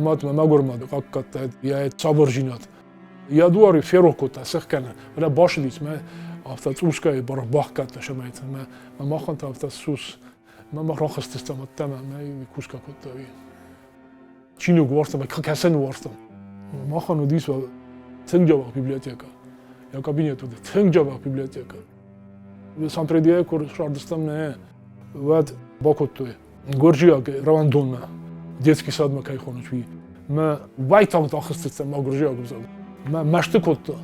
мад, мӕ мӕгуыр мад хъахъхъӕдта йӕ цавӕрдзинад. Йӕ дуар ферох кодта сӕхгӕнын, фӕлӕ басыдис мӕ афтӕ цъусгай бахгӕдта сӕмӕйты мӕ махӕн та афтӕ сус мӕ мах рахызтыстӕм ӕддӕмӕ мӕ кусгӕ кодта уый. Чиныг уарзтам, кӕсӕн уарзтам. Махӕн уыдис тынг дзӕбӕх библиотекӕ. Йӕ кабинет уыд тынг дзӕбӕх библиотекӕ. Самтредийӕ куы сардыстам нӕ, уӕд бакодтой гуырдзиаг рауӕндонмӕ, детский садмӕ кӕй хоныс, уый. Мӕ уайтагъд ахызтыстӕм мӕ гуырдзиаг ӕвзаг. Мӕ мӕсты кодта.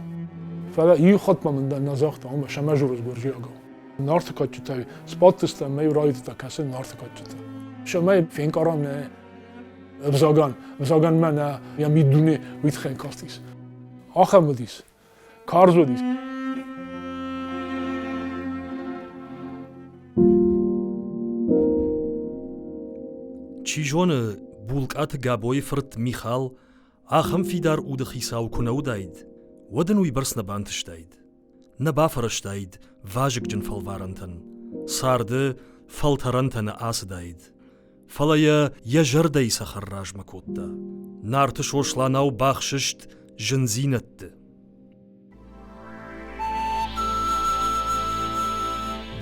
Фӕлӕ иу хатт ма мын нӕ загъта, омӕ сӕмӕ журыс гуырдзиагау. Нарты кадджытӕй сбадтыстӕм, мӕ райдыдта кӕсын Нарты кадджытӕ. Сӕмӕй фенкъарӕм нӕ ӕвзагӕн, ӕвзагӕн мӕнӕ йӕ миддуне уый тыххӕй кастис. Ахӕм уыдис, карз уыдис. Чи зоны, Булкъаты Габойы фырт Михал ахӕм фидар уды хицау куы нӕ уыдаид, уӕд ын уыйбӕрц нӕ бантыстаид. Нӕ бафӕрӕзтаид вазыгджын фӕлварӕнтӕн, царды фӕлтӕрӕнтӕ нӕ ацыдаид. Фӕлӕ йӕ йӕ зӕрдӕйы цӕхӕр размӕ кодта. Нарты Сосланау бахсыст зындзинӕдты.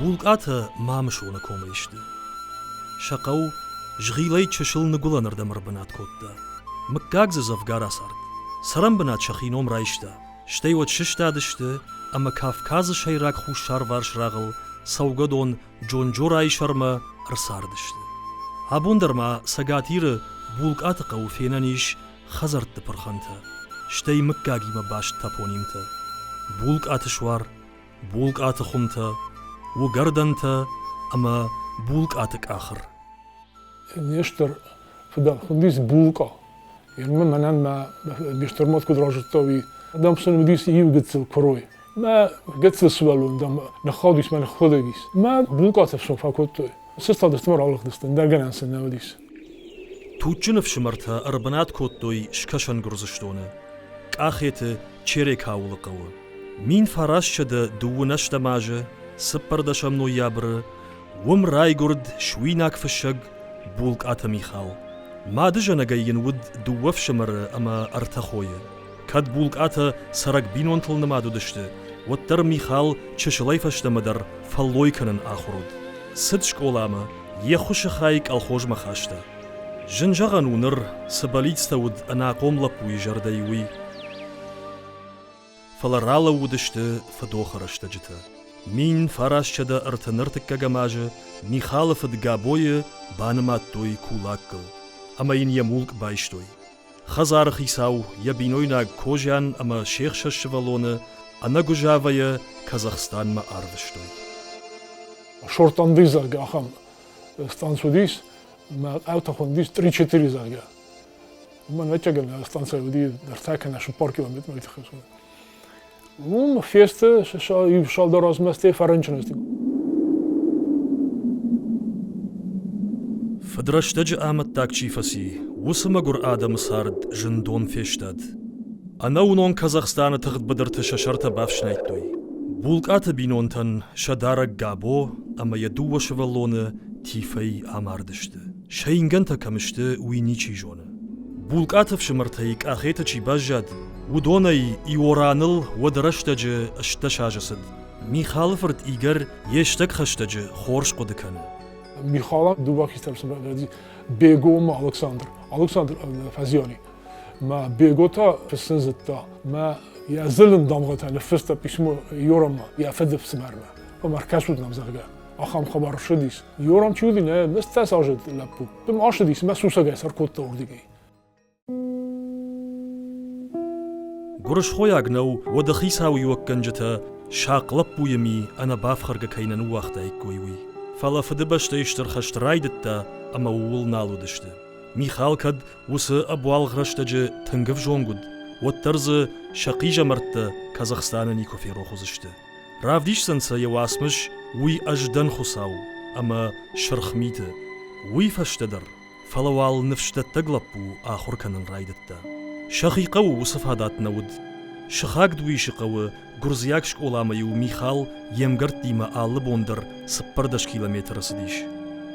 Булкъатӕ Мамысоны комӕй сты. Сӕ хъӕу Згъилӕй чысыл ныгуылӕнырдӕм ӕрбынат кодта. Мыггаг дзы дзӕвгар ацард. Цӕрӕнбынат сӕхи ном райста. Стӕй уӕд сыстадысты ӕмӕ Кавказы сӕйраг хуссарварс рагъыл цӕугӕдон Джонджорайы сӕрмӕ ӕрцардысты. Абон дӕр ма Цӕгат Иры Булкъаты хъӕуы фенӕн ис хӕдзӕртты пырхӕнтӕ, стӕй мыггагимӕ баст топонимтӕ. Булкъаты суар, Булкъаты хуымтӕ, уыгӕрдӕнтӕ ӕмӕ Булкъаты къахыр. Не стыр фыдӕл хуындис Булкъа. Ермӕ мӕнӕн мӕ ме стыр мад куыд разыдта, уый. Дам сын уыдис иу гыццыл куырой. Мӕ гыццыл сывӕллон, дам, ныххаудис мӕ ныххудӕг ис. Мӕ булкъаты ӕфсон фӕкодтой. Сыстадысты мӕ ралыгъдысты, ӕндӕр гӕнӕн сын нӕ уыдис. Туджджын ӕфсымӕртӕ ӕрбынат кодтой Скӕсӕн Гуырдзыстоны, Къахеты Черекаулы хъӕуы. 1928 азы 14 ноябры уым райгуырд суинаг фыссӕг Булкъаты Михал. Мадызӕнӕгӕй йын уыд дыууӕ фсымӕры ӕмӕ ӕртӕ хойы. Кӕд Булкъатӕ цӕрӕг бинонтыл нымад уыдысты, уӕддӕр Михал чысылӕй фӕстӕмӕ дӕр фӕллой кӕнын ахуыр уыд. Цыд скъоламӕ, йе ххуысы хай колхозмӕ хаста. Зын зӕгъӕн у ныр, цы бӕллицтӕ уыд ӕнахъом лӕппуйы зӕрдӕйы, уый. Фӕлӕ ралӕууыдысты фыдохы рӕстӕджытӕ. 1933 азы Михалы фыд Габойы банымадтой кулаккыл ӕмӕ йын йӕ мулк байстой. Хӕдзары хицау, йӕ бинойнаг Козиан ӕмӕ се хсӕз сывӕллоны ӕнӕгуызавӕйӕ Казахстанмӕ арвыстой. Шортанды, зӕгъгӕ, ахӕм станц уыдис, мӕ хъӕутӕ хуындис три-четыре, зӕгъгӕ. Уымӕн ӕвӕццӕгӕн станцӕ уыди ӕртӕ кӕнӕ цыппар километрмӕ тыххӕй. Уым фесты иу цалдӕр азмӕ стӕй фӕрынчын сты. Фыдрӕстӕджы амӕттаг чи фӕци, уыцы мӕгуыр адӕмы цард зындон фестад. Ӕнӕуынон Казахстаны тыгъд быдырты сӕ сӕртӕ бафснайдтой. Булкъаты бинонтӕн сӕ дарӕг Габо ӕмӕ йӕ дыууӕ сывӕллоны тифӕй амардысты. Сӕ ингӕнтӕ кӕм сты, уый ничи зоны. Булкъаты фсымӕртӕй Къахеты чи баззад, уыдонӕй Иораныл уӕд рӕстӕджы 18 азы цыд. Михалы фырт Игорь йе стӕг хӕстӕджы хорз хъуыды кӕны. Михала дыууӕ хистӕр фсымӕры Бего ӕмӕ Алыксандр. Алыксандр фӕзиани. Мӕ Бего та фыссын зыдта. Мӕ йӕ зылын дамгъӕтӕ ныффыста писмо Иораммӕ, йӕ фыды фсымӕрмӕ. Ӕмӕ ӕркӕсут нӕм, зӕгъгӕ. Ахӕм хабар ссыдис. Иорам чи уыди, нӕ 18 азы лӕппу. Ацыдис мӕ сусӕгӕй сӕркодта уырдыгӕй. Гуырысхойаг нӕу, уӕдӕ хицауиуӕггӕнджытӕ сахъ лӕппуйы ми ӕнӕбафхӕргӕ кӕй нӕ ныууагътаиккой, уый. Фӕлӕ Фыдыбӕстӕйы Стыр хӕст райдыдта ӕмӕ ууыл нал уыдысты. Михал кӕд уыцы ӕбуалгъ рӕстӕджы тынг ӕвзонг уыд, уӕддӕр дзы сӕ хъизӕмӕрттӕ Казахстаны никуы ферох уыдзысты. Равдисдзӕн сӕ йӕ уацмыс «Уый ӕз дӕн Хуыцау» ӕмӕ «Сырх миты». Уый фӕстӕдӕр Фӕлӕ уал ныфсдӕттӕг лӕппу ахуыр кӕнын райдыдта. Сӕхи хъӕуы уыцы фадат нӕ уыд. Сыхаг Дуисы хъӕуы гуырдзиаг скъоламӕ-иу Михал йе мгӕрттимӕ алы бон дӕр 14 километры цыдис.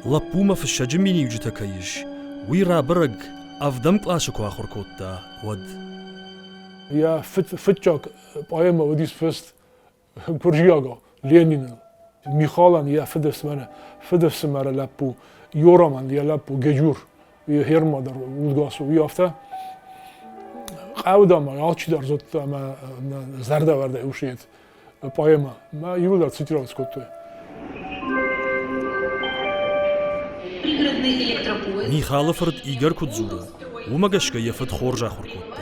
Лӕппумӕ фыссӕджы миниуджытӕ кӕй ис, уый рабӕрӕг. Ӕвдӕм къласы куы ахуыр кодта, уӕд. Йӕ фыццаг поэмӕ уыдис фыст гуырдзиагау Лениныл. Михалӕн йӕ фыдыфсымӕры фыдыфсымӕры лӕппу Йорамӕн йӕ лӕппу Геджур йе рмадӕр удгас у, уый афтӕ къӕвда ма алчидӕр зыдта ӕмӕ зӕрдӕвӕрдӕй усыйы поэмӕ. Мӕ иууылдӕр цитировать кодтой. Михалы фырт Игорь куыд дзуры, уымӕ гӕсгӕ йӕ фыд хорз ахуыр кодта.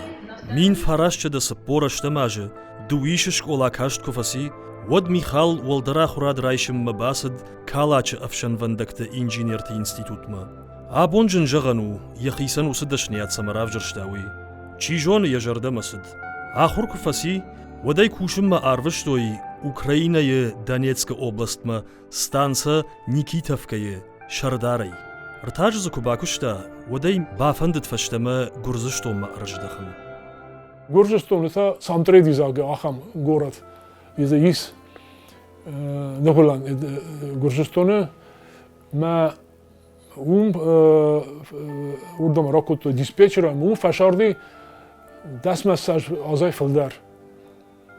1948 азы Дыууисы скъола каст куы фӕци, уӕд Михал уӕлдӕр ахуырад райсынмӕ бацыд Калачы ӕфсӕнвӕндӕгты инженерты институтмӕ. Абон зын зӕгъӕн у, йӕхицӕн уыцы дӕсныйад цӕмӕ равзӕрста, уый. Чи зоны, йӕ зӕрдӕмӕ цыд. Ахуыр куы фӕци, уӕд ӕй кусынмӕ арвыстой Украинӕйы Донецкы областмӕ станцӕ Никитовкӕйы сӕрдарӕй. Ӕртӕ азы дзы куы бакуыста, уӕд ӕй бафӕндыд фӕстӕмӕ Гуырдзыстонмӕ ӕрыздӕхын. Гуырдзыстоны та Самтредизаг ахӕм горӕт ис Ныгуылӕн Гуырдзыстоны. Мӕ уым уырдӕм ракодтой диспетчер ӕмӕ уым фӕсарди дӕсмӕ азӕй фылдӕр.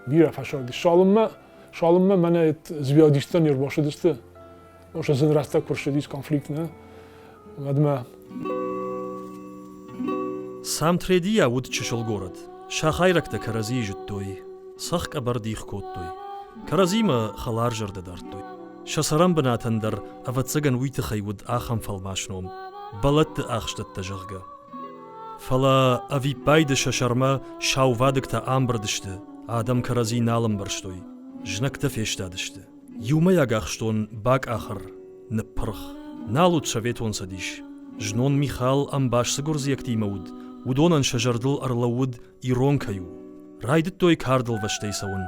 Бирӕ фӕсарди. Цалынмӕ, цалынмӕ мӕнӕ звиадисттӕ не рбацыдысты, Ошо зын рӕстӕг куы рцыдис конфликт, нӕ? Уӕдмӕ. Самтредия уыд чысыл горӕт. Сахайрӕгтӕ кӕрӕдзийы зыдтой, цӕхх къӕбӕр дих кодтой. Кӕрӕдзимӕ хӕларзӕрдӕ дардтой. Сӕ цӕрӕнбынатӕн дӕр, ӕвӕццӕгӕн, уый тыххӕй уыд ахӕм фӕлмас ном – бӕлӕтты ахстӕттӕ, зӕгъгӕ. Фӕлӕ ӕвиппайды сӕ сӕрмӕ саувадыгтӕ амбырд сты, адӕм кӕрӕдзи нал ӕмбӕрстой, знӕгтӕ фестадысты. Иумӕйаг ахстон бакъахыр, ныппырх. Нал уыд Советон Цӕдис. Знон Михал ӕмбас цы гуырдзиӕгтимӕ уыд, уыдонӕн сӕ зӕрдыл ӕрлӕууыд, ирон кӕй у. Райдыдтой кардылвӕстӕй цӕуын.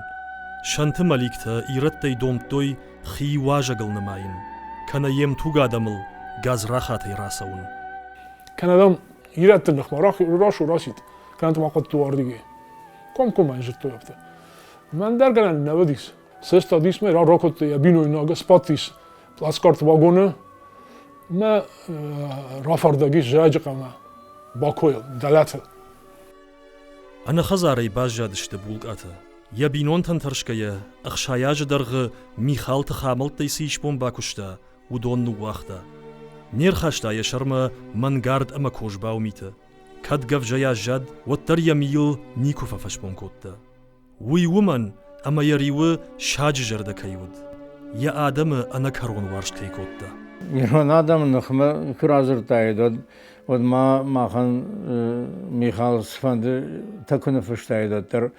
Сӕнты мӕликтӕ ирӕттӕй домдтой хи уазӕгыл нымайын, кӕнӕ йе мтуг адӕмыл гадзрахатӕй рацӕуын. Кӕнӕ, дам, ирӕтты ныхмӕ расу рацид, кӕнӕ та ма хъуыдты уардыгӕй. Комкоммӕ йын зыдтой афтӕ. Мӕн дӕр гӕнӕн нӕ уыдис. Сыстадис мӕ, ракодта йӕ бинойнаг, сбадтис плацкарт вагоны мӕ рафардӕг ис зӕджы хъӕмӕ Бакойыл, дӕлӕты. Ӕнӕхӕдзарӕй баззадысты Булкъатӕ. Йӕ бинонтӕн тӕрсгӕйӕ, 60 азы дӕргъы Михал тыхамӕлттӕй цы исбон бакуыста, уыдон ныууагъта. Не рхаста йӕ сӕрмӕ мӕнгард ӕмӕ козбау митӕ. Кӕд гӕвзӕй аззад, уӕддӕр йӕ мийыл никуы фӕфӕсмон кодта. Уый уымӕн, ӕмӕ йӕ риуы саджы зӕрдӕ кӕй уыд, йӕ адӕмы ӕнӕкӕрон уарзт кӕй кодта. Ирон адӕмы ныхмӕ куы радзырдтаид, уӕд, уӕд ма махӕн Михал цыфӕнды тӕ куы ныффыстаид, уӕддӕр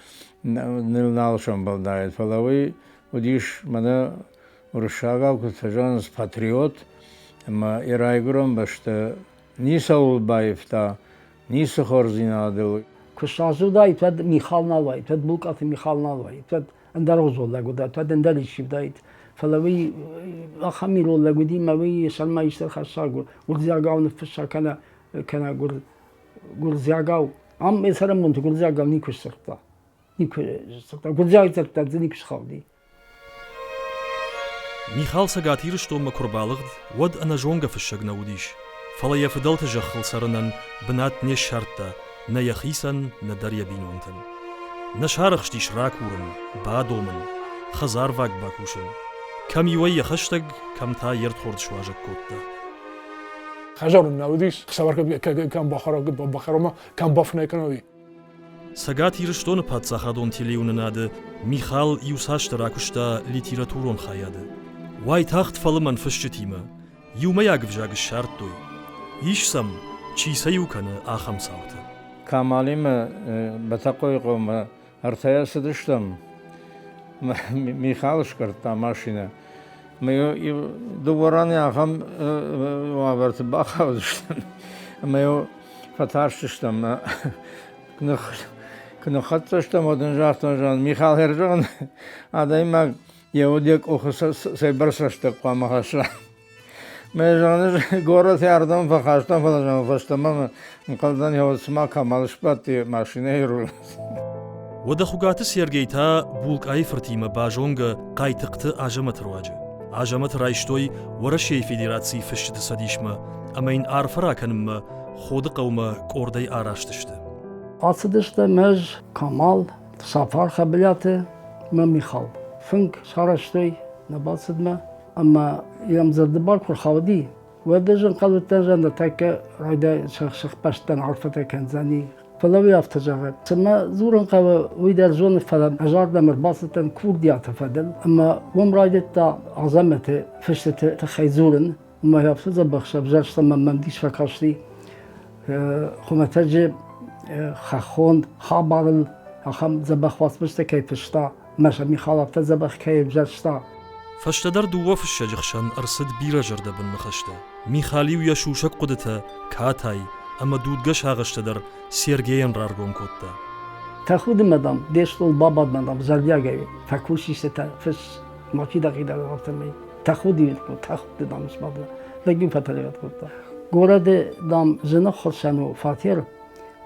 ныл нал сӕмбӕлдаид. Фӕлӕ уый уыдис мӕнӕ уырыссагау куыд фӕзӕгъынц, патриот, ӕмӕ йӕ райгуырӕн бӕстӕ ницӕуыл баивта, ницы хорздзинадыл. Куы сразы уыдаид, уӕд Михал нал уаид, уӕд Булкъаты Михал нал уаид, уӕд ӕндӕргъуызон лӕг уыдаид, уӕд ӕндӕр исчи уыдаид. Фӕлӕ уый ахӕм ирон лӕг уыди, мӕ уый сӕрмӕ исты ӕрхӕссаг гуырдзиагау ныффысса кӕнӕ, кӕнӕ гуырдзиагау. Ам йӕ цӕрӕнбонты гуырдзиагау никуы сдзырдта. Никуы сдзырдта. Гуырдзиаг дзырдта дзы никуы схауди. Михал Цӕгат Ирыстонмӕ куы рбалыгъд, уӕд ӕнӕзонгӕ фыссӕг нӕ уыдис, фӕлӕ йӕ фыдӕлты зӕххыл цӕрынӕн бынат не ссардта нӕ йӕхицӕн, нӕдӕр йӕ бинонтӕн. Нӕ сарӕхстис ракурын, бадомын, хӕдзарваг бакусын. Кӕм иуӕй йӕ хӕстӕг, кӕм та йе рдхорд суазӕг кодта. Хӕдзар нӕ уыдис, ӕхсӕвӕр кӕм бахӕрон, кӕм бафынӕй кӕной. Цӕгат Ирыстоны паддзахадон телеуынынады Михал иуцасдӕр акуыста литературон хайады. Уайтагъд фӕлымӕн фысджытимӕ, иумӕйаг ӕвзаг ссардтой. Ис сӕм, чи сӕ иу кӕны, ахӕм цаутӕ. Камалимӕ Бӕтӕхъойы хъӕумӕ ӕртӕйӕ цыдыстӕм. Михал скъӕрдта машинӕ. Мы дыууӕ раны ахӕм уавӕрты бахаудыстӕм. Ӕмӕ фӕтарстыстӕм. Куы ныххӕццӕ стӕм, уӕд ын загътон, зӕгъын, Михал Херзон, адӕймаг йӕ уд йӕ къухы цӕйбӕрц рӕстӕг хъуамӕ хӕсса. Мӕ зӕгъын, горӕты ардӕм фӕхастам, фӕлӕ зӕгъын, фӕстӕмӕ ӕнхъӕлдӕн, йӕ цыма Камал сбадти машинӕйы рулы. Уӕдӕ Хуыгаты Сергей та Булкъайы фыртимӕ базонгӕ Хъайтыхъты Азӕмӕты руаджы. Азӕмӕты райстой Уӕрӕсейы Федерацийы Фысджыты цӕдисмӕ ӕмӕ йын арфӕ ракӕнынмӕ. Ходы хъӕумӕ къордӕй араст сты. Ацыдыстӕм ӕз, Камал, Сафар Хӕбылаты мӕ Михал. Фынг сарӕзтой нӕ бацыдмӕ ӕмӕ йӕм зӕрдыбар куы рхауди, уӕд ӕз ӕнхъӕл уыдтӕн, зӕгъ, ныртӕккӕ райдай сыхбӕстӕн арфӕтӕ кӕндзӕни. Фӕлӕ уый афтӕ зӕгъы, цымӕ дзурын хъӕуы, уый дӕр зоны, фӕлӕ ӕз ардӕм ӕрбацыдтӕн курдиаты фӕдыл ӕмӕ уым райдыдта Азӕмӕты фыстыты тыххӕй дзурын. Мӕ афтӕ дзӕбӕх сӕвзӕрста мӕ мӕм дис фӕкасти хуымӕтӕджы хӕххон хабарыл ахӕм дзӕбӕх уацмыстӕ кӕй фыста, мӕ сӕ Михал афтӕ дзӕбӕх кӕй ӕвзӕрста. Фӕстӕдӕр дыууӕ фыссӕджы хсӕн ӕрцыд бирӕ зӕрдӕбын ныхӕстӕ. Михал-иу йӕ сусӕг хъуыдытӕ, катай ӕмӕ дудгӕ сагъӕстӕ дӕр Сергейӕн раргом кодта. Тӕхуды мӕ, дам, де стъол бабад мӕ, дам, зӕрдиагӕй фӕкусисытӕ фысс, ма фидахъидаг афтӕмӕй. Тӕхуды, тӕхуды, дам, сбадла. Лӕг-иу фӕтӕригъӕд кодта. Горӕты, дам, зын ӕххуырсӕн у фатер,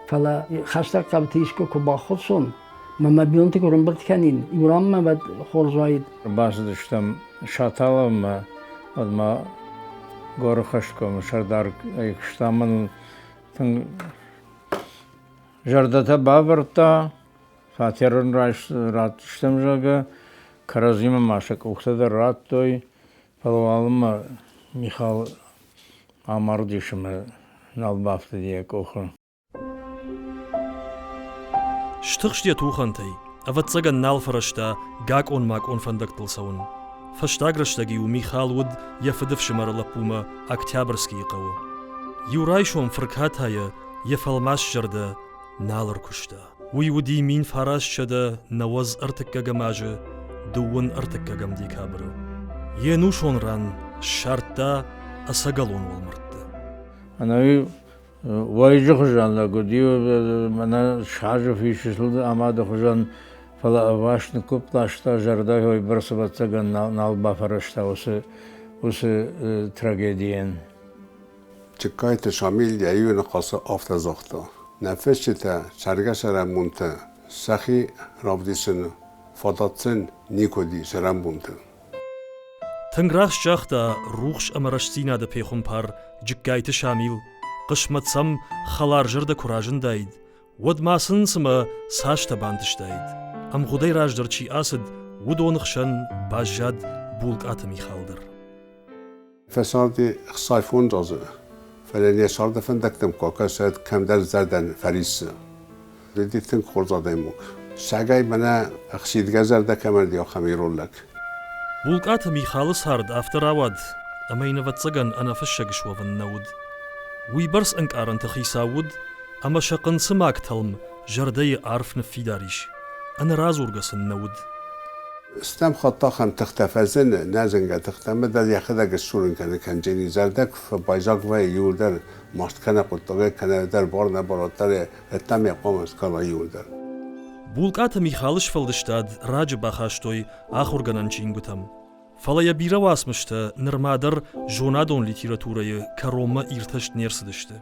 фӕлӕ хӕстӕг хъӕуты искуы куы баххуырсон, мӕ мӕ бинонты куы рымбырд кӕнин, иу ранмӕ уӕд хорз уаид. Бацыдыстӕм Саталовмӕ, уӕд ма горы хӕсткомы сӕрдар куыста мӕн тынг зӕрдӕтӕ бавӕрдта, фатер ын ратдзыстӕм, зӕгъгӕ, кӕрӕдзимӕ ма сӕ къухтӕ дӕр радтой, фӕлӕ уалынмӕ Михал амардис ӕмӕ нал бафтыди йӕ къухы. Стыхст йӕ тухӕнтӕй, ӕвӕццӕгӕн нал фӕрӕзта гакъон-макъон фӕндӕгтыл цӕуын. Фӕстаг рӕстӕг-иу Михал уыд йӕ фыдыфсымӕры лӕппумӕ Октябрьскийы хъӕуы. Иу райсом фыркатайӕ йӕ фӕлмас зӕрдӕ нал ӕркуыста. Уый уыди 1993 азы 31 декабры. Йе нусон ран ссардта ӕцӕгӕлон уӕлмӕрдты. Ӕнӕуи уӕйыджы хуызӕн лӕг уыди, мӕнӕ сажы фисысыл амады хуызӕн, фӕлӕ ӕваст ныггуыпп ласта, зӕрдӕйы уыйбӕрц ӕвӕццӕгӕн нал бафӕрӕзта уыцы трагедийӕн. Джыккайты Шамил йӕ иу ныхасы афтӕ загъта: Нӕ фысджытӕ цӕргӕ-цӕрӕнбонты сӕхи равдисыны фадат сын никуы уыди цӕрӕнбонты. Тынг раст загъта рухс ӕмӕ рӕстдзинады пехуымпар Джыккайты Шамил, хъысмӕт сӕм хӕларзӕрдӕ куы разындаид, уӕд ма сын цымӕ цастӕ бантыстаид. Ӕмгъуыдӕй раздӕр чи ацыд, уыдоны хсӕн баззад Булкъаты Михал дӕр. Фӕцарди 65 азы, фӕлӕ не царды фӕндӕгтӕм куы акӕсӕд, кӕмдӕр зӕрдӕ фӕриссы. Уыди тынг хорз адӕймаг. Сагӕй мӕнӕ ӕхсидгӕ зӕрдӕ кӕмӕн уыди, ахӕм ирон лӕг. Булкъаты Михалы цард афтӕ рауад, ӕмӕ йын, ӕвӕццӕгӕн, ӕнӕфыссӕг суӕвын нӕ уыд. Уыйбӕрц ӕнкъарӕнты хицау уыд, ӕмӕ сӕ хъынцъымаг тӕлм зӕрдӕйы арф ныффидар ис. Ӕнӕрадзургӕ сын нӕ уыд. Стӕм хатт ахӕм тыхтӕ фӕзыны, нӕзынгӕ тыхтӕ ӕмӕ дӕр йӕхӕдӕг ссурын кӕны кӕнджыни зӕрдӕ куы фӕбайзаг вӕййы иуылдӕр маст кӕнӕ хъуыддагӕй, кӕнӕ дӕр бар нӕ бар, уӕддӕр ӕддӕмӕ хъуамӕ скала иуылдӕр. Булкъаты Михалы сфӕлдыстад раджы бахастой ахуыргӕнӕн чингуытӕм. Фӕлӕ йӕ бирӕ уацмыстӕ нырма дӕр зонадон литературӕйы кӕронмӕ иртӕст не рцыдысты.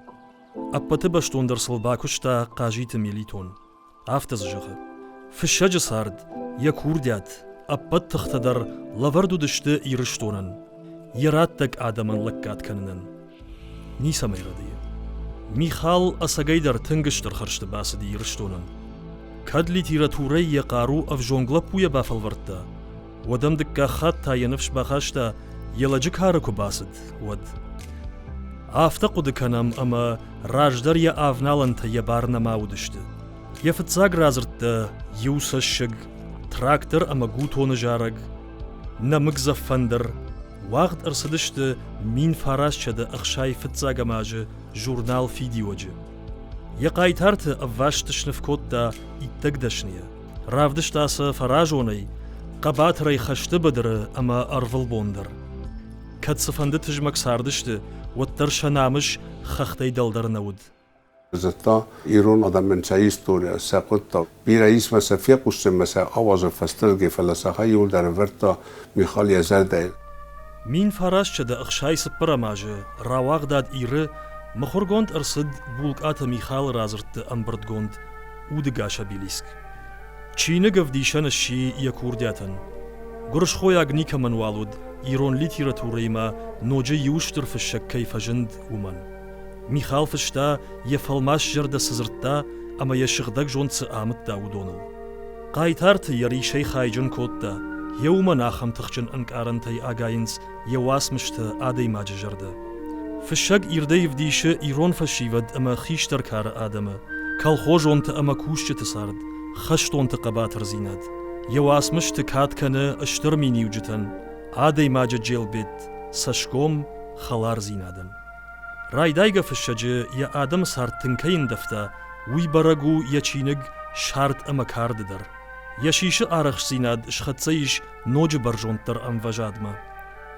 Ӕппӕты бӕстондӕр сыл бакуыста Хъазиты Мелитон. Афтӕ дзы зӕгъы: Фыссӕджы цард, йӕ курдиат, ӕппӕт тыхтӕ дӕр лӕвӕрд уыдысты Ирыстонӕн, йӕ раттӕг адӕмӕн лӕггад кӕнынӕн. Ницӕмӕй рӕдийы. Михал ӕцӕгӕйдӕр тынг стыр хӕрзты бацыди Ирыстонӕн. Кӕд литературӕйы йӕ хъару ӕвзонг лӕппуйӕ бафӕлвӕрдта, уӕд ӕм дыккаг хатт та йӕ ныфс бахаста, йӕ лӕджы кары куы бацыд, уӕд. Афтӕ хъуыды кӕнӕм, ӕмӕ раздӕр йӕ авналӕнтӕ йӕ бар нӕма уыдысты. Йӕ фыццаг радзырдтӕ «Иу цӕссыг», «Трактор ӕмӕ гутоны зарӕг», «Нӕмыгдзӕф фӕндыр» уагъд ӕрцыдысты 1965 азы журнал «Фидиуӕджы». Йӕ хъайтарты ӕвваст сныв кодта иттӕг дӕсныйӕ. Равдыста сӕ фӕразонӕй, хъӕбатырӕй хӕсты быдыры ӕмӕ ӕрвылбон дӕр. Кӕд цыфӕнды тызмӕг цардысты, уӕддӕр сӕ намыс хӕхтӕй дӕлдӕр нӕ уыд. Зыдта ирон адӕмӕн сӕ историйӕ, сӕ хъуыддаг. Бирӕ исмӕ сӕ фехъусынмӕ сӕ ауазы фӕстӕрдыгӕй, фӕлӕ сӕ иуылдӕр ӕвӕрдта Михал йӕ зӕрдӕйы. 1964 азы рауагъдад Иры мыхуыргонд ӕрцыд Булкъаты Михалы радзырдты ӕмбырдгонд Удыгас обелиск. Чиныг ӕвдисӕн сси йӕ курдиатӕн. Гуырысхойаг никӕмӕн уал уыд, ирон литературӕимӕ ноджы иу стыр фыссӕг кӕй фӕзынд, уымӕн. Михал фыста, йӕ фӕлмас зӕрдӕ цы дзырдта ӕмӕ йӕ сыгъдӕг зонд цы амыдта, уыдоныл. Хъайтарты йӕ рисӕй хайджын кодта, йе уымӕн ахӕм тыхджын ӕнкъарӕнтӕй агайынц йӕ уацмыстӕ адӕймаджы зӕрдӕ. Фыссӕг ирдӕй ӕвдисы ирон фӕсивӕд ӕмӕ хистӕр кары адӕмы, колхозонты ӕмӕ кусджыты цард, хӕстонты хъӕбатырдзинад. Йӕ уацмысты кад кӕны стыр миниуджытӕн, адӕймаджы джелбетт, цӕсгом, хӕлардзинадӕн. Райдайгӕ фыссӕджы йӕ адӕмы цард тынг кӕй ӕндӕвта, уый бӕрӕг у йӕ чиныг «Сард ӕмӕ карды» дӕр. Йӕ сисы арӕхстдзинад схӕццӕ ис ноджы бӕрзонддӕр ӕмвӕзадмӕ.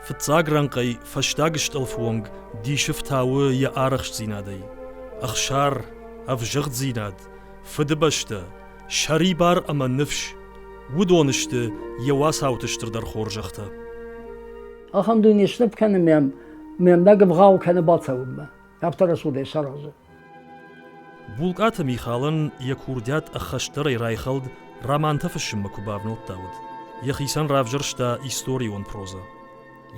Фыццаг рӕнхъӕй фӕстаг стъӕлфы онг дисы фтауы йӕ арӕхстдзинадӕй. Ӕхсар, ӕвзыгъддзинад, Фыдыбӕстӕ, сӕрибар ӕмӕ ныфс – уыдон сты йӕ уацауты стырдӕр хорзӕхтӕ. Ахӕм дуне сныв кӕны мӕм, мӕм лӕг ӕвгъау кӕны бацӕуынмӕ. Афтӕ рӕсугъдӕй саразы. Булкъаты Михалӕн йӕ курдиат ӕххӕстдӕрӕй райхӕлд романтӕ фыссынмӕ куы бавнӕлдта, уӕд. Йӕхицӕн равзӕрста историон прозӕ.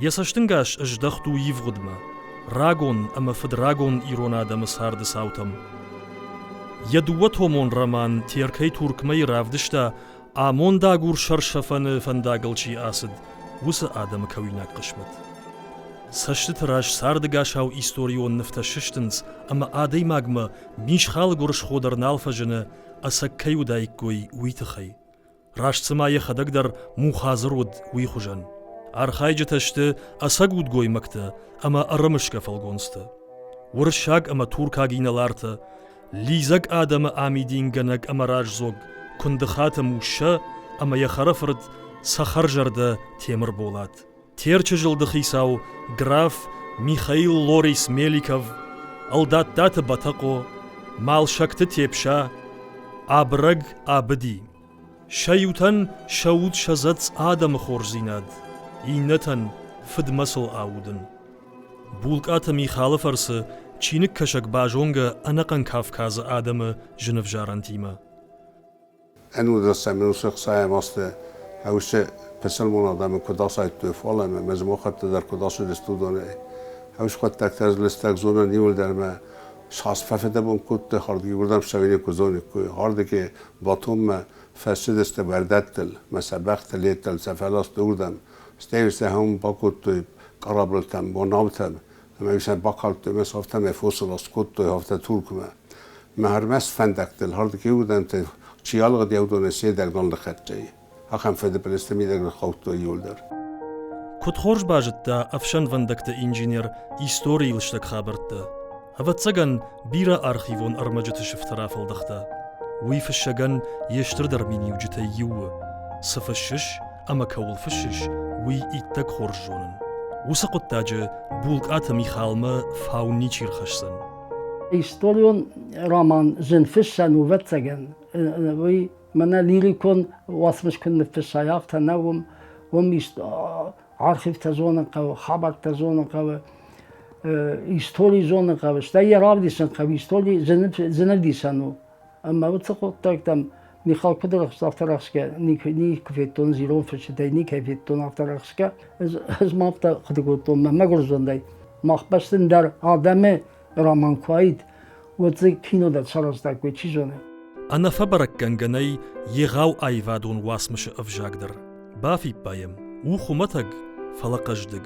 Йӕ цӕстынгас здӕхт у ивгъуыдмӕ, рагон ӕмӕ фыдрагон ирон адӕмы царды цаутӕм. Йӕ дыууӕтомон роман «Теркӕй Туркмӕ»-йы равдыста, амондагур сӕрсӕфӕны фӕндагыл чи ацыд, уыцы адӕмы кӕуинаг хъысмӕт. Цӕстыты раз цардыгасау историон нывтӕ сыстынц ӕмӕ адӕймагмӕ мисхалы гуырысхо дӕр нал фӕзыны, ӕцӕг кӕй уыдаиккой, уый тыххӕй. Раст цыма йӕхӕдӕг дӕр мухадзыр уыд, уый хуызӕн. Архайджытӕ сты ӕцӕг удгоймӕгтӕ ӕмӕ ӕрымысгӕ фӕлгонцтӕ. Уырыссаг ӕмӕ туркаг инӕлартӕ, лидзӕг адӕмы амидингӕнӕг ӕмӕ раздзог Куындыхаты Муссӕ ӕмӕ йӕ хӕрӕфырт цӕхӕрзӕрдӕ Темырболат. Терчы зылды хицау граф Михаил Лорис Меликов, Ӕлдаттаты Бӕтӕхъо, Малсӕгты Тепса, Абырӕг Абыди. Сӕ иутӕн сӕ уд сӕ дзӕцц адӕмы хорздзинад, иннӕтӕн фыдмӕ сыл аудын. Булкъаты Михалы фӕрцы чиныгкӕсӕг базонгӕ ӕнӕхъӕн Кавказы адӕмы зынӕвзарӕнтимӕ. Ӕнудӕсӕм ӕнусы ӕхсайӕм азты уыцы пысылмон адӕмы куыд асайдтой фалӕмӕ, ӕмӕ дзы махӕттӕ дӕр куыд ацыдысты, уыдонӕй. Уыцы хъуыддӕгтӕ ӕз лыстӕг зонын иуылдӕр мӕ цас фӕфыдӕбон кодтой, хӕрдгӕ уырдӕм цӕуин куы зониккой. Ардыгӕй Батуммӕ фӕцыдысты уӕрдӕттыл, мӕ сӕ бӕхтыл йедтыл сӕ фӕластой уырдӕм. Стӕй сӕ уым бакодтой къараблтӕм, бонаутӕм, ӕмӕ сӕ бакалдтой ӕмӕ сӕ афтӕмӕй фосы ласт кодтой афтӕ Туркмӕ. Мӕ ӕрмӕст фӕндӕгтыл ардыгӕй уырдӕмты чи алыгъди, уыдонӕй се дӕг нал ныххӕццӕ и. Ахӕм фыдыбылызты мидӕг ныххаудтой иуылдӕр. Куыд хорз базыдта ӕфсӕнвӕндӕгты инженер историйы лыстӕг хабӕрттӕ. Ӕвӕццӕгӕн, бирӕ архивон ӕрмӕджыты сыфтӕ рафӕлдӕхта. Уый фыссӕгӕн йе стырдӕр миниуджытӕй иу у. Цы фыссыс ӕмӕ кӕуыл фыссыс, уый иттӕг хорз зонын. Уыцы хъуыддаджы Булкъаты Михалмӕ фау ничи рхӕсдзӕн. Историон роман зын фыссӕн у, ӕвӕццӕгӕн. Уый мӕнӕ лирикон уацмыс куы ныффыссай, афтӕ нӕ уым, уым архивтӕ зонын хъӕуы, хабӕрттӕ зонын хъӕуы, истори зонын хъӕуы, стӕй йӕ равдисын хъӕуы, истори зынӕвдисӕн у. Ӕмӕ уыцы хъуыддӕгтӕм Михал куыд рӕхст, афтӕ рӕхсгӕ никуы федтон, ӕз ирон фысджытӕй никӕй федтон афтӕ рӕхсгӕ. Ӕз ма афтӕ хъуыды кодтон, мӕ мӕгуыр зондӕй, мах бӕсты ӕндӕр адӕмы роман куы уаид, уӕд дзы кино дӕр сарӕзтаиккой, чи зоны. Ӕнӕфӕбӕрӕггӕнгӕ нӕй егъау аивадон уацмысы ӕвзаг дӕр. Бафиппайӕм, у хуымӕтӕг, фӕлӕ хъӕздыг.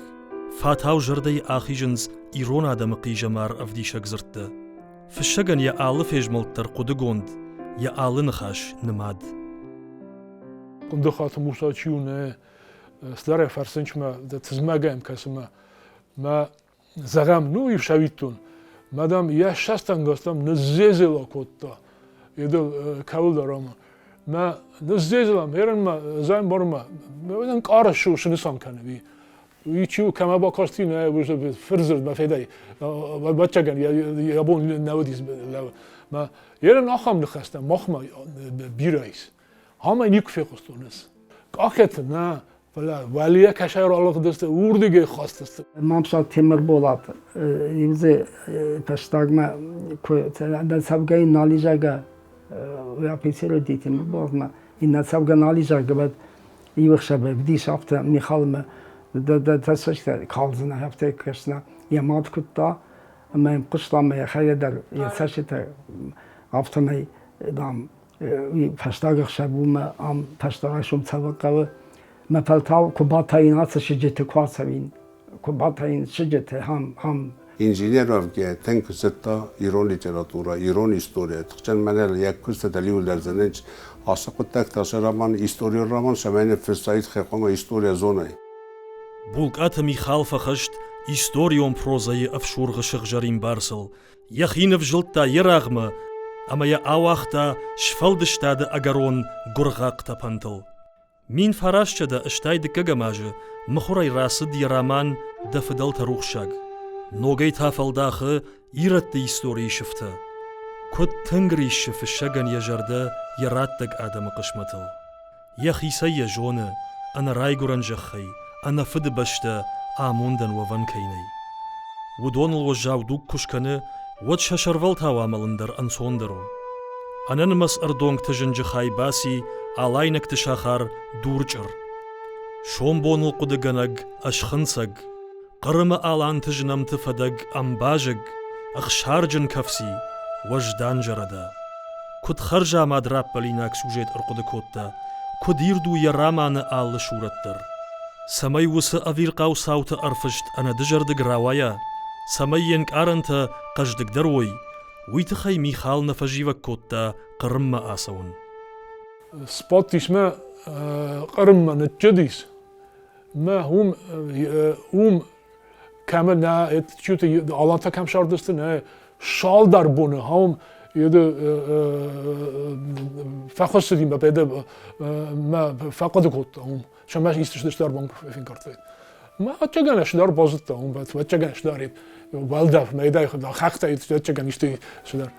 Фатау зӕрдӕйы ахизынц ирон адӕмы хъизӕмар ӕвдисӕг дзырдтӕ. Фыссӕгӕн йӕ алы фезмӕлд дӕр хъуыдыгонд, йӕ алы ныхас нымад. Къуындыхаты Муса чи у, нӕ цыдӕр фӕрсынчмӕ, тызмӕгӕй кӕсынмӕ. Мӕ зӕгъӕм, ну иу сӕвиттон, мадам йӕ сӕстӕнгастӕм ныззезела кодта, едыл кӕуылдӕр ӕмӕ мӕ ныззезела, мерынмӕ, зӕмбармӕ, ӕнкъары снысан кӕны, уый чи у, кӕмӕ бакасти, нӕ фырдзырд мӕ федӕй, ӕвӕццӕгӕн, йӕ бон нӕ уыдис. Мӕ ерын ахӕм ныхӕстӕ махмӕ бирӕ ис. Амӕй никуы фехъуыстон ӕз. Къахеты нӕ, фӕлӕ уӕлейӕ кӕсӕй ралыгъдысты, уырдыгӕй хастысты. Мамсыраты Темырболат иу дзы фӕстагмӕ куы цӕвгӕ нал изӕгӕ афицер уыди Темырболатмӕ, иннӕ цӕвгӕ нал изӕгӕ, уӕд иу ӕхсӕвы вдис афтӕ Михалмӕ дӕ цӕстытӕ калдзынӕ, афтӕ кӕсдзынӕ. Йӕ мад куыдта, Ӕмӕ йӕм хъуыста ӕмӕ йӕхӕдӕг дӕр йӕ цӕстытӕ афтӕмӕй, дам, фӕстаг ӕхсӕв у мӕ ам фӕстаг райсом цӕуын хъӕуы. Мӕ фӕлтау куы батаин ацы сыджыты куы ацӕуин, куы батаин сыджыты ам, ам. Инженер уӕвгӕйӕ тынг зыдта ирон литературӕ, ирон историйӕ. Тыхджын мӕнӕ йӕ куыстытӕ иуылдӕр зынынц. Ацы хъуыддӕгтӕ сӕ роман, историон роман цӕмӕй ныффыстаид хъуамӕ историйӕ зонай. Булкъаты Михал фӕхӕст историон прозӕйы ӕфсургъы сыгъзӕрин бӕрцыл, йӕхи нывзылдта йе рагъмӕ ӕмӕ йӕ ауагъта сфӕлдыстады ӕгӕрон гуыргъахъ тӕпӕнтыл. 1980 азы мыхуырӕй рацыд йӕ роман «Дӕ фыдӕлтӕ рухсаг». Ногӕй та фӕлдахы ирӕтты историйы сыфтӕ. Куыд тынг риссы фыссӕгӕн йӕ зӕрдӕ йӕ раттӕг адӕмы хъысмӕтыл. Йӕхицӕй йӕ зоны, ӕнӕ райгуырӕн зӕххӕй, ӕнӕ фыдыбӕстӕ амондӕн уӕвӕн кӕй нӕй. Уыдоныл уӕззау дуг куы скӕны, уӕд сӕ сӕрвӕлтау амӕлын дӕр ӕнцондӕр у. Ӕнӕнымӕц ӕрдонгты зынджы хай баци алайнӕгты сахар Дурчъыр. Сомбоныл хъуыдыгӕнӕг ӕсхынцӕг, Хъырымы аланты знӕмты фӕдӕг ӕмбазыг, ӕхсарджын кӕфци, уӕздан зӕрӕда. Куыд хӕрзамад раппӕлинаг сюжет ӕрхъуыды кодта, куыд ирд у йӕ романы алы сурӕт дӕр. Цӕмӕй уыцы ӕвирхъау цауты ӕрфыст ӕнӕдызӕрдыг рауайа, цӕмӕй йе нкъарӕнтӕ хъӕздыгдӕр уой, уый тыххӕй Михал нӕ фӕзивӕг кодта Хъырыммӕ ацӕуын. Сбадтис мӕ Хъырыммӕ ныццыдис. Мӕ уым, уым кӕмӕ нӕ чути алантӕ кӕм сардысты, нӕ цалдӕр боны хаум еды фӕхуыссыди мӕ беды мӕ фӕхъуыды кодта уым. Сӕмӕ исты дӕр фенкъардтой. Мӕ ӕцӕгӕн ӕсдар базыдта уым, ӕцӕгӕн ӕсдар уӕлдӕф мӕйдай хӕхтӕ ӕцӕгӕн исты цыдӕр.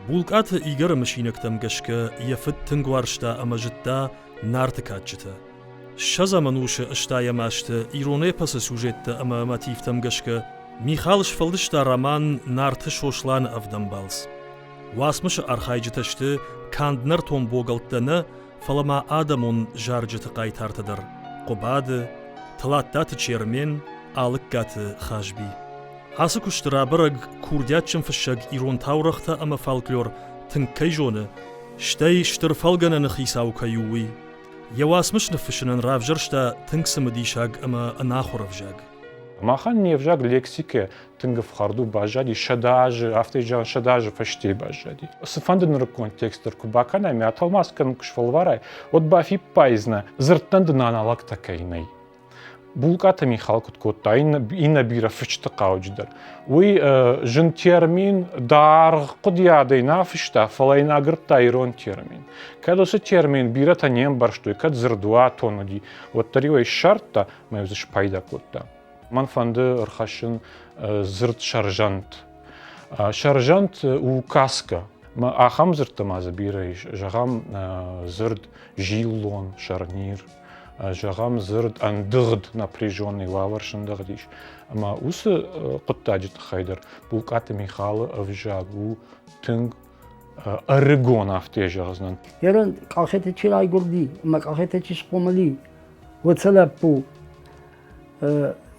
Булкъаты Игоры мысинӕгтӕм гӕсгӕ йӕ фыд тынг уарзта ӕмӕ зыдта Нарты кадджытӕ. Ссӕдзӕм ӕнусы ӕстайӕм азты ирон эпосы сюжеттӕ ӕмӕ мотивтӕм гӕсгӕ Михал сфӕлдыста роман «Нарты Сосланы ӕвдӕм балц». Уацмысы архайджытӕ сты канд нӕртон богӕлттӕ нӕ, фӕлӕ ма адӕмон зарджыты хъайтартӕ дӕр – Хъуыбады, Тлаттаты Чермен, Алыккаты Хазби. Ацы куысты рабӕрӕг курдиатджын фыссӕг ирон таурӕгътӕ ӕмӕ фольклор тынг кӕй зоны, стӕй стыр фӕлгӕнӕны хицау кӕй у, уый. Йӕ уацмыс ныффыссынӕн равзӕрста тынг цымыдисаг ӕмӕ ӕнахуыр ӕвзаг. Махӕн не взаг лексикӕ тынг ӕфхӕрд у, баззади 100 азы, афтӕ зӕгъӕн, 100 азы фӕстейы баззади. Цыфӕнды нырыккон текст дӕр куы бакӕнай, мӕ тӕлмац кӕнын куы сфӕлварай, уӕд бафиппайдзынӕ, дзырдтӕн дын аналогтӕ кӕй нӕй. Булкъаты Михал куыд кодта, иннӕ бирӕ фысджыты хъауджыдӕр. Уый зын термин даргъ хъуыдыйадӕй нӕ фыста, фӕлӕ йын агырдта ирон термин. Кӕд уыцы термин бирӕтӕ не мбӕрстой, кӕд дзырдуатон уыди, уӕддӕр-иу ӕй ссардта ӕмӕ-иу дзы спайда кодта. Мӕн фӕнды ӕрхӕссын дзырд сӕрзӕнт. Сӕрзӕнт у каскӕ. Ахӕм дзырдтӕ ма дзы бирӕ ис. Зӕгъӕм, дзырд зиллон, шарнир, зӕгъӕм, дзырд ӕндыгъд, напряженный уавӕр сындыгъд ис. Ӕмӕ уыцы хъуыддаджы тыххӕй дӕр Булкъаты Михалы ӕвзаг у тынг ӕрыгон, афтӕ зӕгъдзынӕн. Ерын Къахеты чи райгуырди ӕмӕ Къахеты чи схъомыл и, уыцы лӕппу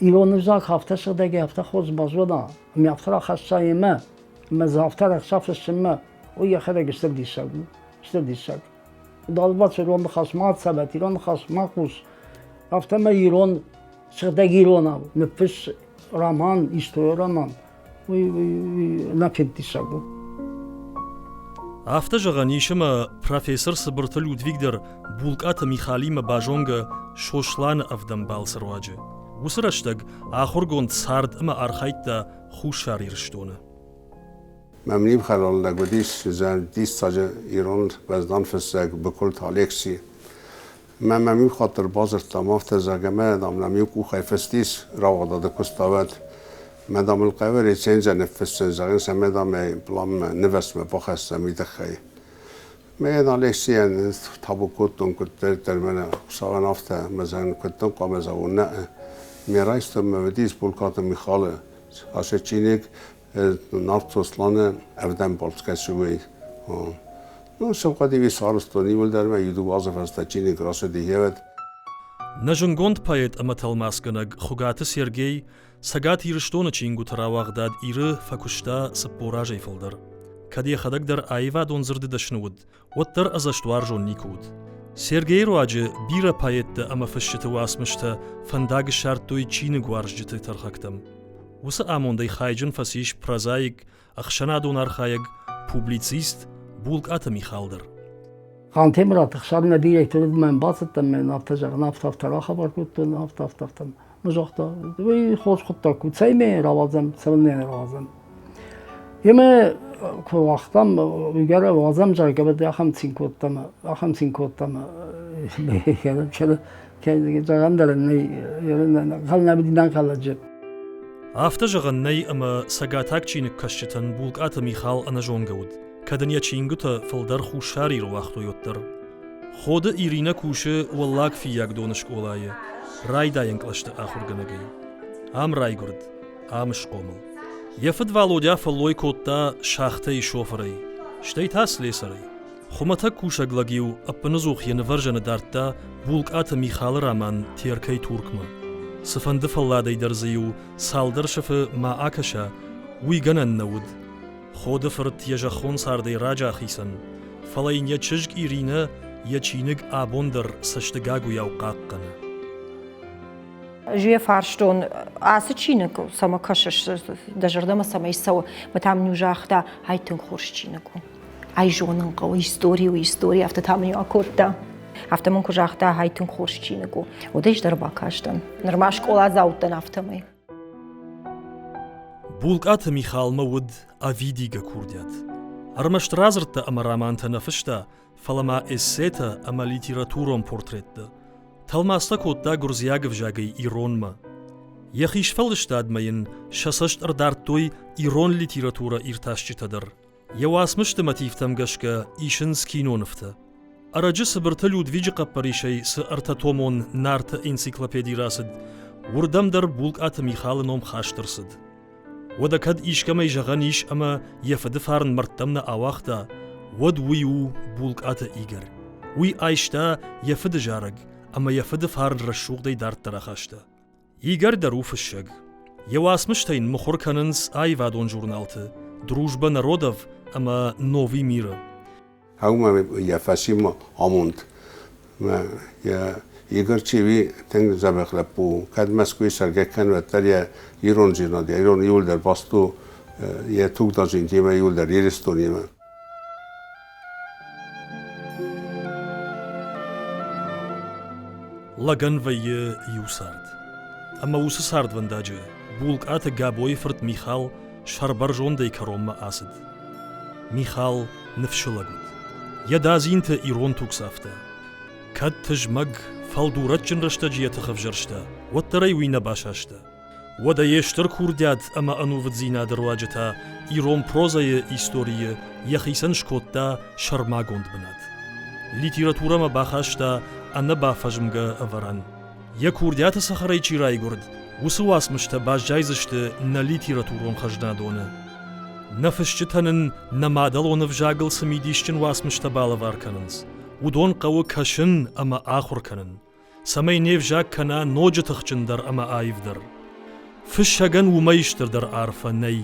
ирон ӕвзаг афтӕ сыгъдӕгӕй афтӕ хорз базона, ӕмӕ афтӕ рахӕсса йемӕ, ӕмӕ дзы афтӕ рӕхса фыссынмӕ, уый йӕхӕдӕг стыр диссаг у, стыр диссаг. Далбац ирон ныхас ма цӕвӕт, ирон ныхас ма хъус. Афтӕмӕй ирон, сыгъдӕг иронау ныффысс роман, историон роман, уый, уый, уый нӕ диссаг у. Афтӕ зӕгъӕн ис, ӕмӕ профессор Цыбырты Людвиг дӕр Булкъаты Михалимӕ базонгӕ Сосланы ӕвдӕм балцы руаджы. Уыцы рӕстӕг ахуыргонд цард ӕмӕ архайдта Хуссар Ирыстоны. Мӕм нимхӕлон лӕг уыдис диссаджы ирон уӕздан фыссӕг Букуылты Алекси. Мӕ мӕм иу хатт ӕрбадзырдтам, афтӕ зӕгъгӕ, мӕ, дам, нӕм иу къухӕй фыст ис рауагъдады куыставӕд. Мӕ, дам, ыл хъӕуы рецензия ныффыссын, зӕгъын сӕ, мӕ, дам, ӕй пъланмӕ, нывӕзтмӕ бахӕссӕм уый тыххӕй. Мӕ Алексийӕн табу кодтон куыддӕриддӕр мӕнӕ Хуыцауӕн афтӕ, мӕ зӕгъын, куыд дын хъуамӕ зӕгъон, нӕ. Ме райстон мӕ уыдис Булкъаты Михалы ацы чиныг Нарт Сосланы ӕвдӕм балцгӕсуй. Ну, сывхъӕдиви сарызтон, иуылдӕр мӕ иу-дыууӕ азы фӕстӕ чиныг рацыди хевӕд. Нӕ зындгонд поэт ӕмӕ тӕлмацгӕнӕг Хуыгаты Сергей Цӕгат Ирыстоны чингуыты рауагъдад Иры фӕкуыста 40 азӕй фылдӕр. Кӕд йӕхӕдӕг дӕр аивадон дзырды дӕсны уыд, уӕддӕр ӕдзӕстуарзон никуы уыд. Сергейы руаджы бирӕ поэттӕ ӕмӕ фысджыты уацмыстӕ фӕндаг ссардтой чиныгуарзджыты тӕрхӕгтӕм. Уыцы амондӕй хайджын фӕцис прозаик, ӕхсӕнадон архайӕг, публицист Булкъаты Михал дӕр. Хъантемыраты Хсар нӕ директор уыд, мӕн бацыдтӕн, мӕн афтӕ зӕгъын, афтӕ-афтӕ рахабар кодтон, афтӕ-афтӕ. Мӕ загъта, уый хорз хъуыддаг у, цӕй мӕ рауадзӕм, цӕуылнӕ нӕ рауадзӕм. Емӕ куы уагътам, уыйгӕр уадзӕм, зӕгъгӕ, уӕд ахӕм цин кодтам, ахӕм цин кодтам, зӕгъӕн дӕр нӕй, нӕнхъӕлӕджы. Афтӕ зӕгъӕн нӕй, ӕмӕ цӕгатаг чиныгкӕсджытӕн Булкъаты Михал ӕнӕзонгӕ уыд, кӕд ын йӕ чингуытӕ фылдӕр Хуссар Иры уагътой, уӕддӕр. Ходы Иринӕ кусы Уӕллаг Фыййагдоны скъолайы райдайӕн кълӕсты ахуыргӕнӕгӕй. Ам райгуырд, ам схъомыл. Йӕ фыд Валодя фӕллой кодта шахтӕйы шофырӕй, стӕй та слесырӕй. Хуымӕтӕг кусӕг лӕг-иу ӕппыныдзух йӕ нывӕрзӕны дардта Булкъаты Михалы роман «Теркӕй Туркмӕ». Цыфӕнды фӕлладӕй дӕр дзы-иу цалдӕр сыфы ма акӕса, уый гӕнӕн нӕ уыд. Ходы фырт йӕ зӕххон цардӕй раджы ахицӕн, фӕлӕ йын йӕ чызг Иринӕ йӕ чиныг абон дӕр цӕстыгагуыйау хъахъхъӕны. Ӕз йӕ фарстон, ацы чиныг цӕмӕ кӕсыс, дӕ зӕрдӕмӕ цӕмӕй цӕуы? Мӕ та мын-иу загъта, ай тынг хорз чиныг у. Ай зонын хъӕуы, истори у, истори, афтӕ та мын-иу акодта. Афтӕ мын куы загъта, ай тынг хорз чиныг у, уӕд ӕз дӕр бакастӕн. Нырма скъоладзау уыдтӕн афтӕмӕй. Булкъаты Михалмӕ уыд ӕвидигӕ курдиат. Ӕрмӕст радзырдтӕ ӕмӕ романтӕ нӕ фыста, фӕлӕ ма эссетӕ ӕмӕ литературон портреттӕ. Тӕлмацтӕ кодта гуырдзиаг ӕвзагӕй иронмӕ. Йӕхи сфӕлдыстадмӕ йын сӕ цӕст ӕрдардтой ирон литературӕ иртасджытӕ дӕр. Йӕ уацмысты мотивтӕм гӕсгӕ исынц кинонывтӕ. Ӕрӕджы Цыбырты Людвиджы хъӕппӕрисӕй цы ӕртӕтомон Нарты энциклопеди рацыд, уырдӕм дӕр Булкъаты Михалы ном хаст ӕрцыд. Уӕдӕ кӕд искӕмӕй зӕгъӕн ис ӕмӕ йӕ фыды фарн мӕрдтӕм нӕ ауагъта, уӕд уый у Булкъаты Игорь. Уый айста йӕ фыды зарӕг ӕмӕ йӕ фыды фарн рӕсугъдӕй дарддӕр ахаста. Игорь дӕр у фыссӕг. Йӕ уацмыстӕ йын мыхуыр кӕнынц аивадон журналты «Дружба народов» ӕмӕ «Новый мир»-ы. Ӕмӕ йӕ фӕсимӕ амонд. Йӕ Игорь Чиви тынг дзӕбӕх лӕппу у. Кӕд Мӕскуыйы цӕргӕ кӕны, уӕддӕр йӕ ирондзинад, йӕ ирон иуылдӕр баст у йӕ тугдадзинтимӕ, иуылдӕр Ирыстонимӕ. Лӕгӕн вӕййы иу цард. Ӕмӕ уыцы цардвӕндаджы Булкъаты Габойы фырт Михал сӕрбӕрзондӕй кӕронмӕ ацыд. Михал ныфсы лӕг уыд. Йӕ дадзинты ирон туг цавта. Кӕд тызмӕг, фӕлдурӕджджын рӕстӕджы йӕ тых ӕвзӕрста, уӕддӕр ӕй уый нӕ басаста. Уӕдӕ йе стыр курдиат ӕмӕ ӕнувыддзинады руаджы та ирон прозӕйы историйы йӕхицӕн скодта сӕрмагонд бынат. Литературӕмӕ бахаста ӕнӕбафӕзмгӕ ӕвӕрӕн. Йӕ курдиаты цӕхӕрӕй чи райгуырд, уыцы уацмыстӕ баззайдзысты нӕ литературон хӕзнадоны. Нӕ фысджытӕ нын нӕ мадӕлон ӕвзагыл цы мидисджын уацмыстӕ балӕвар кӕнынц, уыдон хъӕуы кӕсын ӕмӕ ахуыр кӕнын. цӕмӕй не взаг кӕна ноджы тыхджындӕр ӕмӕ аивдӕр. Фыссӕгӕн уымӕй стырдӕр арфӕ нӕй.